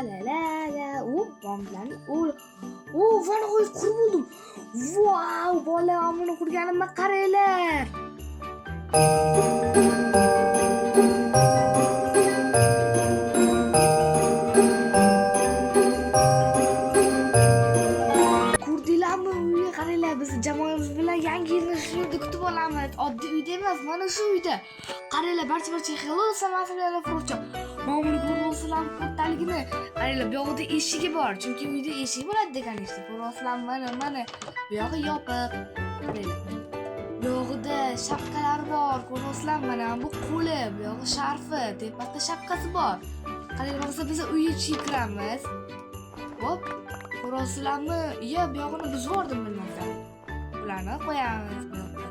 la la la. U bilan u va nihoyat qurib bo'ldim. Vau, bola, buni qurganimga qaranglar. Ko'rdinglarmi, uyga qaranglar, biz jamoamiz bilan yangi yilni shu yerda kutib olamiz. Oddiy uyda emas, mana shu uyda. Qaranglar, barcha hello salomatlar Furcha. Mana buni ko'ryapsizlarmi kattaligini? Qaranglar, bu yoqda eshigi bor, chunki uyda eshigi bo'ladi degan ishni. Ko'ryapsizlarmi? Mana, mana. Bu yog'i yopiq. Qaranglar. Bu yog'ida shapkalar bor, ko'ryapsizlarmi? Mana bu qo'li, bu yog'i sharfi, tepasida shapkasi bor. Qaranglar, bo'lmasa biz uy ichiga kiramiz. Hop, ko'ryapsizlarmi? Iya, bu yog'ini buzib yubordim bilmasam. Bularni qo'yamiz bu yoqqa.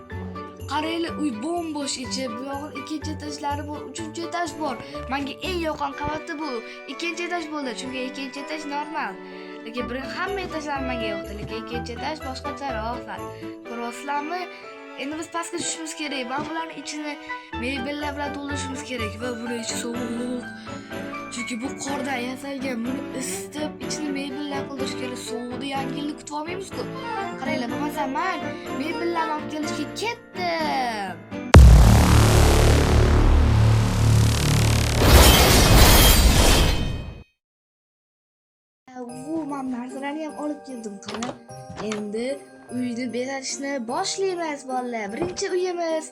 Qaranglar, uy bo'm-bo'sh ichi. Bu yog'ini ikkinchi etajlari bor, uchinchi etaj bor. Menga eng yoqqan qavati bu. Ikkinchi etaj bo'ldi, chunki ikkinchi etaj normal. Lekin bir hamma etajlar menga yoqdi, lekin ikkinchi etaj boshqacharoq sal. Ko'ryapsizlarmi? Endi biz pastga tushishimiz kerak. Mana bularni ichini mebellar bilan to'ldirishimiz kerak va buni ichi sovuq. Chunki bu qordan yasalgan, buni isitib, ichini mebellar qildirish kerak. Sovuqda yangi yilni kutib olmaymiz-ku. Qaranglar, bo'lmasa man mebellarni olib kelishga ketdim. Bu man narsalarni ham olib keldim, qani. Endi uyni bezatishni boshlaymiz, bolalar. Birinchi uyimiz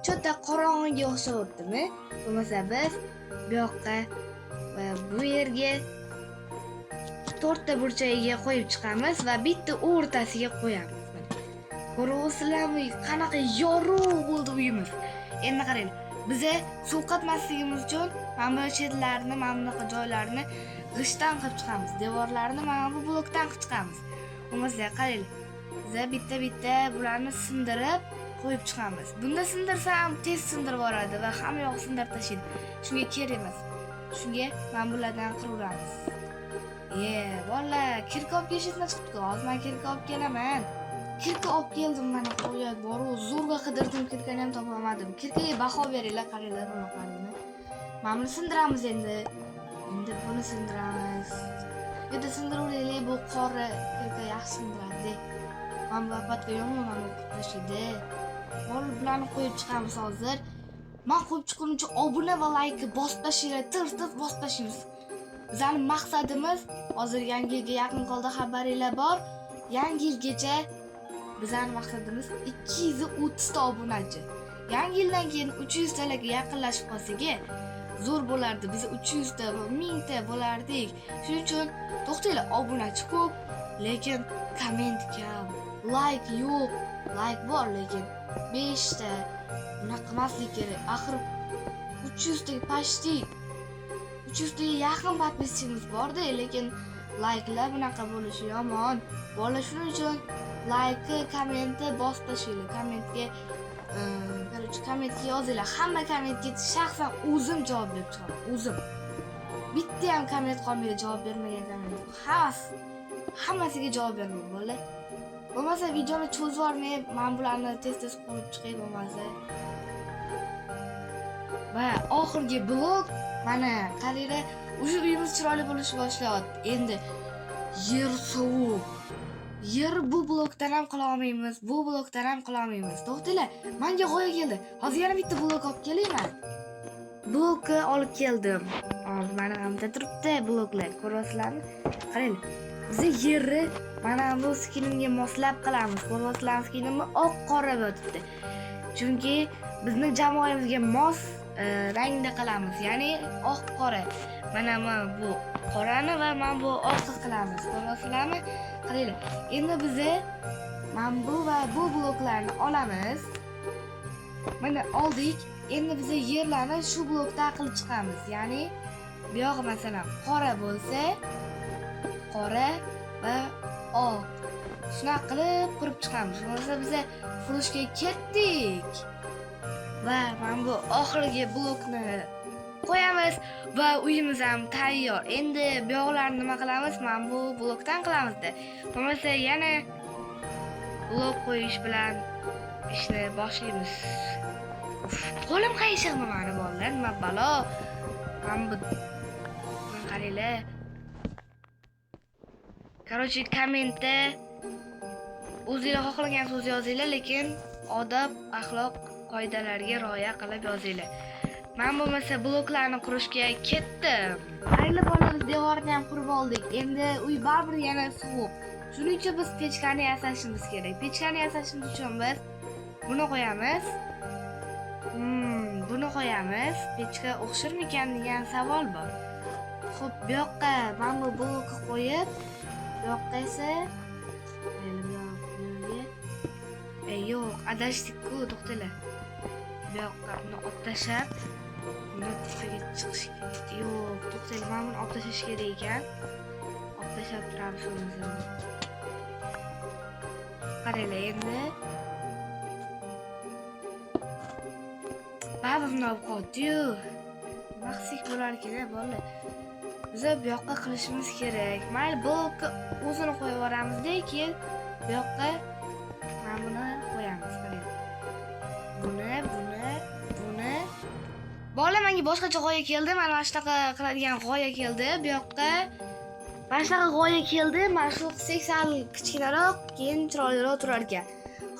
cho'ta qorong'iga o'xshayaptimi? Bo'lmasa biz bu yoqqa va bu yerga to'rtta burchagiga qo'yib chiqamiz va bitta o'rtasiga qo'yamiz. Mana. Ko'ryapsizlarmi, qanaqa yorug' bo'ldi uyimiz. Endi qaranglar, biza sovqotmasligimiz uchun mana bu chetlarini, mana bunaqa joylarni g'ishtdan qilib chiqamiz. Devorlarni mana bu blokdan qilib chiqamiz. Bo'lmasa qaranglar, biza bitta-bitta bularni sindirib qo'yib chiqamiz. Bunda sindirsam tez sindirib yuboradi va hamma yoq sindirib tashlaydi. Shunga kerak emas. Shunga mana bulardan qiraveramiz. E, bolalar, kirka olib kelish esdan chiqibdi. Hozir men kirka olib kelaman. Kirka olib keldim, mana qo'yat boru zo'rg'a qidirdim, kirkani ham topolmadim. Kirkaga baho beringlar, qaranglar bunaqaligini. Mana buni sindiramiz endi. Endi buni sindiramiz. Yerda sindiraveraylik, bu qora kirka yaxshi sindiradi. Mana bu apatga yomon o'qib tashlaydi. Bor, bularni qo'yib chiqamiz hozir. Men qo'yib chiqqunimcha obuna va laykni bosib tashlanglar, tirs-tirs bosib tashlaymiz. Bizning maqsadimiz hozir yangi yilga yaqin qoldi, xabaringlar bor. Yangi yilgacha bizning maqsadimiz 230 ta obunachi. Yangi yildan keyin 300 talarga yaqinlashib qolsak, zo'r bo'lardi. Biz 300 ta va 1000 ta bo'lardik. Shuning uchun to'xtanglar, obunachi ko'p, lekin komment kam, layk yo'q. Layk bor, lekin 5 ta. Bunaqa qilmaslik kerak. Axir 300 ta, почти 300 taga yaqin подписчигimiz borda, lekin layklar bunaqa bo'lishi yomon. Bola, shuning uchun laykni, kommentni bosib tashlanglar. Kommentga, короче, kommentga yozinglar. Hamma kommentga shaxsan o'zim javob berib chiqaman. O'zim. Bitta ham komment qolmaydi javob bermagan komment. Hammasi, hammasiga javob beraman, bola. Bo'lmasa videoni cho'zib yubormay, men bularni tez-tez qo'yib chiqay bo'lmasa. Va oxirgi blok, mana qaranglar, уже uyimiz chiroyli bo'lishni boshlayapti. Endi yer sovuq. Yer bu blokdan ham qila olmaymiz, bu blokdan ham qila olmaymiz. To'xtanglar, menga g'oya keldi. Hozir yana bitta blok olib kelayman. Blokni olib keldim. Hozir mana hamda turibdi bloklar, ko'ryapsizlarmi? Qaranglar. Biz yerni mana bu skinimga moslab qilamiz. Ko'ryapsizlarmi, skinimni oq qora bo'libdi. Chunki bizni jamoamizga mos rangda qilamiz, ya'ni oq qora. Mana bu qorani va mana bu oqni qilamiz. Ko'ryapsizlarmi? Qaranglar. Endi biza mana bu va bu bloklarni olamiz. Mana oldik. Endi biza yerlarni shu blokda qilib chiqamiz. Ya'ni bu yog'i masalan qora bo'lsa, qora va oq. Shunaqa qilib qurib chiqamiz. Bo'lmasa biza qurishga ketdik. Va mana bu oxirgi blokni qo'yamiz va uyimiz ham tayyor. Endi bu yoqlarni nima qilamiz? Mana bu blokdan qilamizda. Bo'lmasa yana blok qo'yish bilan ishni boshlaymiz. Uf, qo'lim qayshig'mi mani bolalar? Nima balo? Mana bu, mana qaranglar. Короче, kommentda o'zinglar xohlagan so'z yozinglar, lekin odob, axloq qoidalariga rioya qilib yozinglar. Men bo'lmasa bloklarni qurishga ketdim. Mayli bolalar, devorni ham qurib oldik. Endi uy baribir yana sovuq. Shuning uchun biz pechkani yasashimiz kerak. Pechkani yasashimiz uchun biz buni qo'yamiz. Buni qo'yamiz. Pechka o'xsharmikan degan savol bor. Xo'p, bu yoqqa mana bu blokni qo'yib, bu yoqqa esa mayli, bu yerga. Yo'q, adashdik-ku, to'xtanglar. Bu yoqqa buni olib tashlab, buni tepaga chiqish kerak. Yo'q, to'xtanglar, mana buni olib tashlash kerak ekan. Olib tashlab turamiz o'zimizni. Qaranglar endi. Baribir bunday bo'lib qoldi-yu. Nima qilsak bo'lar ekan, bolalar? Biza bu yoqqa qilishimiz kerak. Mayli, blokni o'zini qo'yib yuboramizda, keyin bu yoqqa mana buni qo'yamiz. Qarang. Buni, buni, buni. Bola, menga boshqacha g'oya keldi. Mana shunaqa qiladigan g'oya keldi. Bu yoqqa mana shunaqa g'oya keldi. Mana shu qilsak sal kichkinaroq, keyin chiroyliroq turar ekan.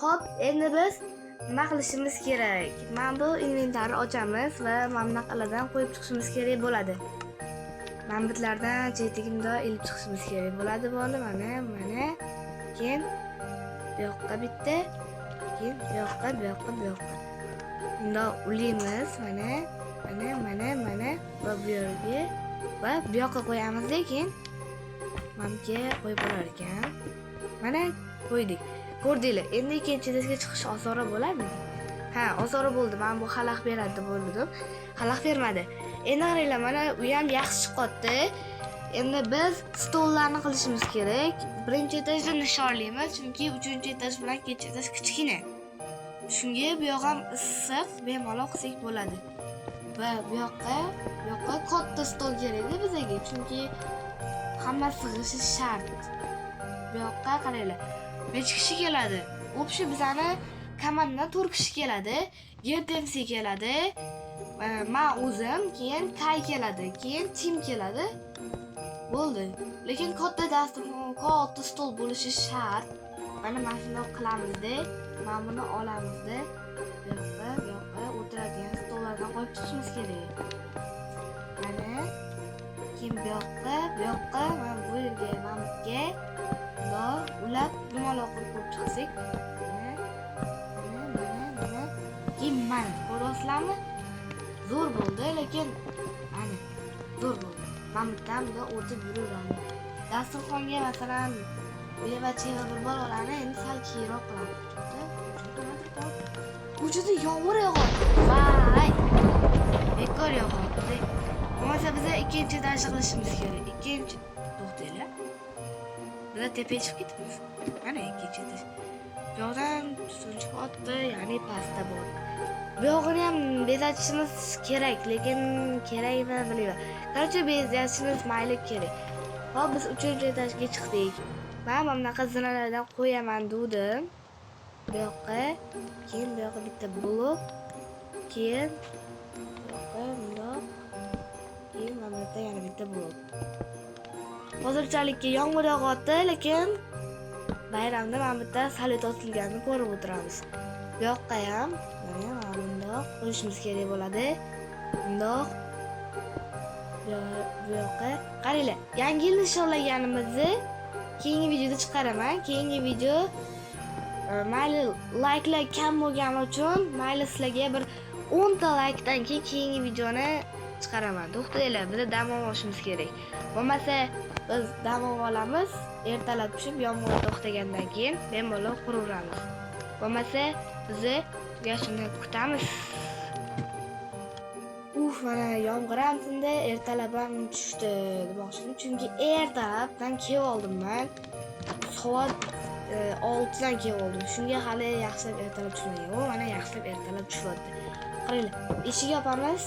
Xo'p, endi biz nima qilishimiz kerak? Mana bu inventarni ochamiz va mana bunaqalardan qo'yib chiqishimiz kerak bo'ladi. Mana bitlardan chetiga bundoq ilib chiqishimiz kerak bo'ladi bola. Mana, mana. Keyin bu yoqqa bitta, keyin bu yoqqa, bu yoqqa, bu yoqqa. Bundoq ulaymiz, mana, mana, mana, mana va bu yerga va bu yoqqa qo'yamizda, keyin mana bu yerga qo'yib bo'lar ekan. Mana qo'ydik. Ko'rdinglar. Endi ikkinchi etajga chiqish osonroq bo'ladimi? Ha, osonroq bo'ldi. Mana bu xalaq beradi deb o'yladim. Xalaq bermadi. Endi qaranglar, mana u ham yaxshi chiqyapti. Endi biz stollarni qilishimiz kerak. Birinchi etajda nishonlaymiz, chunki uchinchi etaj bilan ikkinchi etaj kichkina. Shunga bu yoq ham issiq, bemalol qilsak bo'ladi. Va bu yoqqa katta stol kerakda bizga, chunki hamma sig'ishi shart. Bu yoqqa qaranglar. Necha kishi keladi? Общий bizani komandadan 4 kishi keladi. Gertemsi keladi. Men o'zim, keyin Kay keladi, keyin Tim keladi. Bo'ldi. Lekin katta dasturxon, katta stol bo'lishi shart. Mana shundoq qilamizda, mana buni olamizda. Bu yoqqa, bu yoqqa o'tiradigan stollardan qo'yib chiqishimiz kerak. Mana keyin bu yoqqa, bu yoqqa, mana bu yerga, mana bu yerga bundoq ulab dumaloq qilib qo'yib chiqsak. Mana, mana, mana, mana. Keyin mana ko'ryapsizlarmi? Zo'r bo'ldi, lekin ana zo'r bo'ldi. Mana bu yerdan bundoq o'tib yuraveramiz. Dasturxonga masalan meva-cheva bir bolalarni endi sal keyinroq qilamiz. Ko'chada yomg'ir yog'yapti. Voy! Bekor yog'yapti. Bo'lmasa biza ikkinchi etajni qilishimiz kerak. Ikkinchi, to'xtanglar. Biza tepaga chiqib ketibmiz. Mana ikkinchi etaj. Bu yoqdan tutun chiqyapti, ya'ni pastda bor. Bu yog'ini ham bezatishimiz kerak, lekin kerakmi bilmayman. Короче, bezatishimiz mayli kerak. Hop, biz uchinchi etajga chiqdik. Men mana bunaqa zinalardan qo'yaman dedim. Bu yoqqa, keyin bu yoqqa bitta blok, keyin bu yoqqa bundoq, keyin mana bu yerda yana bitta blok. Hozirchalikka yomg'ir yog'yapti, lekin bayramda mana bu yerda salyut otilganini ko'rib o'tiramiz. Bu yoqqa ham mana bundoq qo'yishimiz kerak bo'ladi. Bundoq bu yoqqa. Qaranglar, yangi yil nishonlaganimizni keyingi videoda chiqaraman. Keyingi video mayli layklar kam bo'lgani uchun mayli sizlarga bir 10 ta laykdan keyin keyingi videoni chiqaraman. To'xtanglar, biz dam olishimiz kerak. Bo'lmasa biz dam olib olamiz, ertalab tushib yomg'ir to'xtagandan keyin bemalol quraveramiz. Bo'lmasa bizni tugashini kutamiz. Uf, mana yomg'ir ham tindi, ertalab ham tushdi demoqchidim. Chunki ertalabdan kelib oldim man. Soat 6dan kelib oldim. Shunga hali yaxshilab ertalab tushmagan. O, mana yaxshilab ertalab tushyapti. Qaranglar, eshik yopamiz.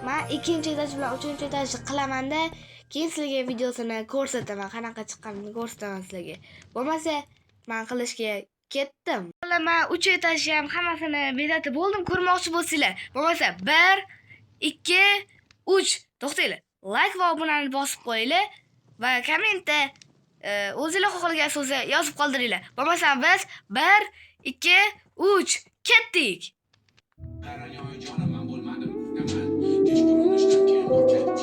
Men ikkinchi etaj bilan uchinchi etajni qilamanda, keyin sizlarga videosini ko'rsataman, qanaqa chiqqanini ko'rsataman sizlarga. Bo'lmasa, men qilishga ketdim. Men 3 etajni ham hammasini bezatib bo'ldim. Ko'rmoqchi bo'lsanglar, bo'lmasa 1 2 3 to'xtanglar. Like va obunani bosib qo'yinglar va kommentda O'zinglar xohlagan so'zni yozib qoldiringlar. Bo'lmasam biz 1 2 3 ketdik. Jonim man bo'lmadim man kechqurun ishlab keyin o'rgatib.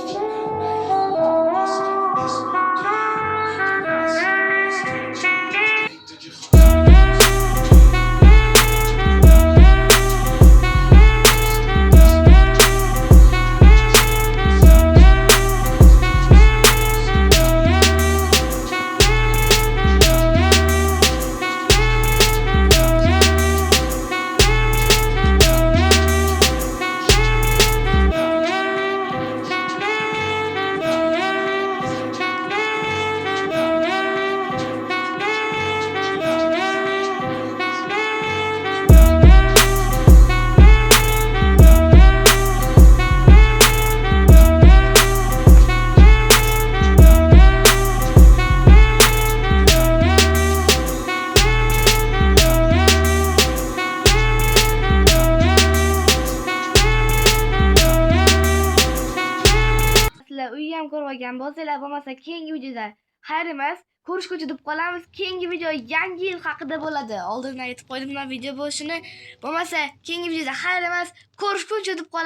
Sizlar uyni ham ko'rib olgan bo'lsanglar, bo'lmasa keyingi videoda xayr emas, ko'rishguncha deb qolamiz. Keyingi video yangi yil haqida bo'ladi. Oldindan aytib qo'ydim man video bo'lishini. Bo'lmasa keyingi videoda xayr emas, ko'rishguncha deb qolamiz.